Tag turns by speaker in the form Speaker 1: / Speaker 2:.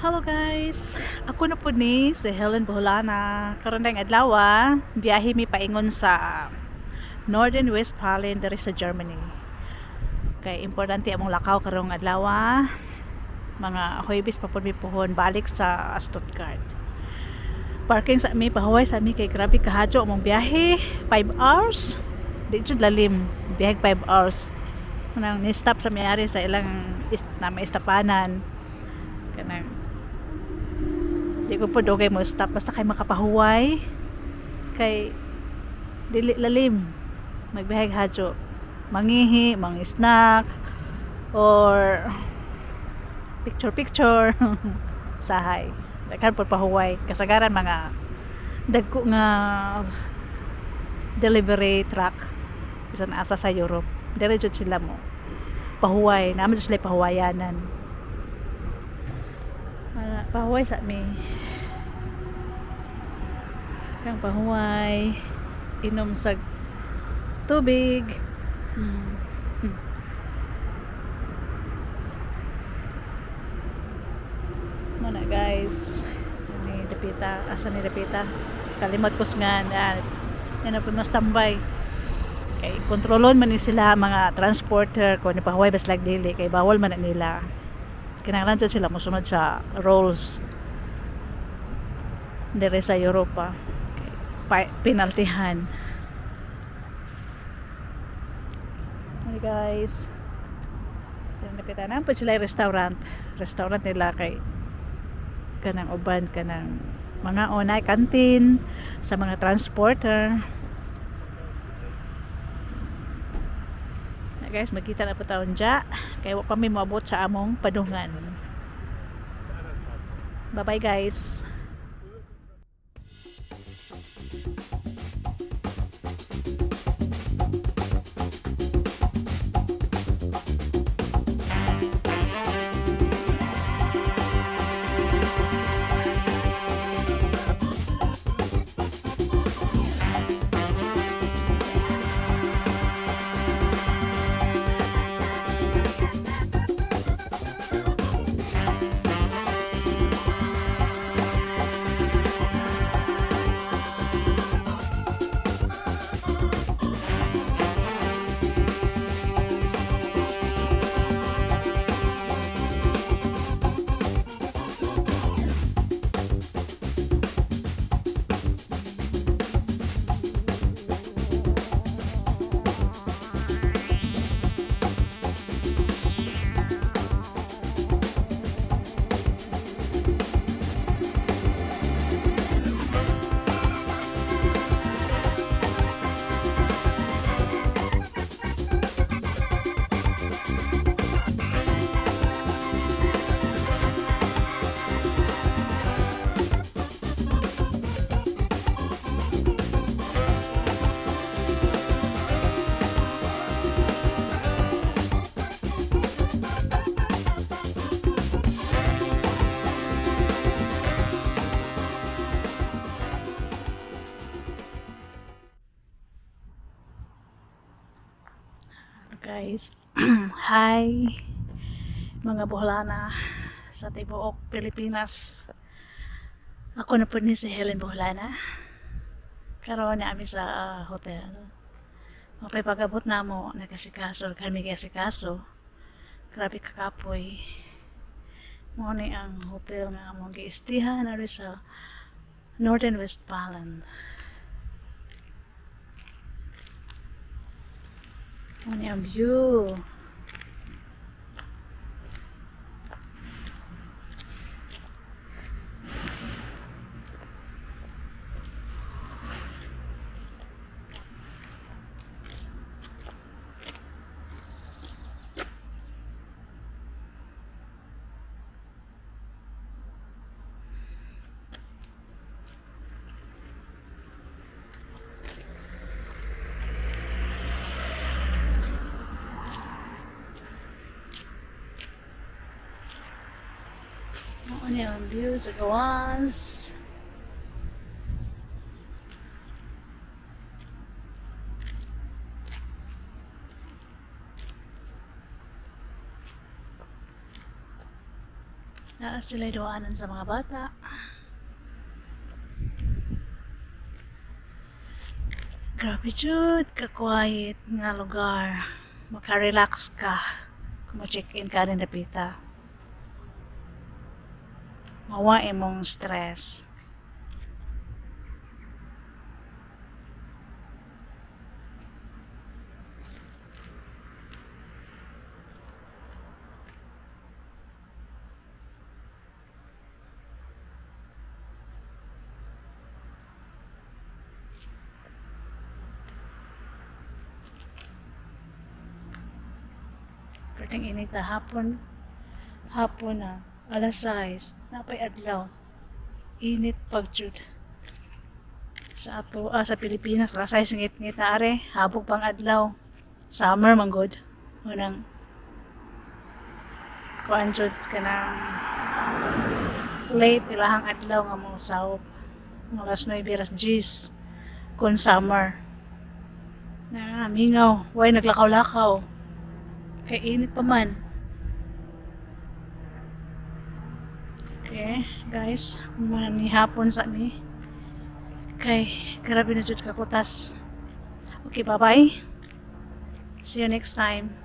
Speaker 1: Hello guys! Ako na po ni si Helen Boholana. Karon dayong adlaw, biyahe mi paingon sa Northern Westfalen diri sa Germany. Kay importante among lakaw karong adlaw. Mga Huwebes pa pud mi puhon balik sa Stuttgart. Parking sa mi, pahuway sa mi kay grabe kahadyo among biyahe, 5 hours. Di jud lalim, biyahe 5 hours. Nang ni stop sa may-ari sa ilang na may istapanan. Kanang di ko po dugay mo stop basta kay makapahuway kay dili lalim magbiyahe hadyo, mangihi, mang snack or picture picture sahay, daghan po pahuway. Kasagaran mga dagko nga delivery truck bisan asa sa Europe, diri jud sila mo pahuway. Naa man jud sila pahuwayanan. Ana, pahuway sa mi kang pahuway, inom sa tubig. Muna guys, ni dapita, asa ni dapita, kalimot ko nga na yan na po mas tambay kay kontrolon man ni sila mga transporter kung ni pahuway bas lag dili, kay bawal man na nila. Kinahanglan jud sila mosunod sa rules dire sa Europa kay penaltihan. Hey guys, yan napita na po sila yung restaurant restaurant nila kay kanang uban kanang mga onay canteen sa mga transporter. Na guys, magkita na po taon dya kay wa pa mi moabot sa among padungan. Bye bye guys. Guys, hi mga Boholana sa tibuok Pilipinas. Ako na po ni si Helen Boholana. Karon na kami sa hotel. Mapay pag-abot na mo, nagasikaso, kami gasikaso. Grabe kakapoy. Mo ni ang hotel nga among giistihan ari sa Northern Westfalen. Mo ni ang view. Mao ni ang view sa gawas. Naa sila duanan sa mga bata. Grabe jud ka-quiet nga lugar. Maka-relax ka kung mo-check-in ka rin dapita. Mawa imong stress. Perting inita hapon, hapon na alas 6 napay adlaw, init pag jud. Sa ato sa Pilipinas, alas 6 ngit-ngit na are, habog pang adlaw, summer man gud. Unang kuan jud, kanang late ilahang adlaw nga mo sawop, alas 9, alas 10 kung summer na. Mingaw, way naglakaw-lakaw kay init pa man. Okay guys, ni hapon sa mi kay grabe na jud kakutas. Okay, bye bye, see you next time.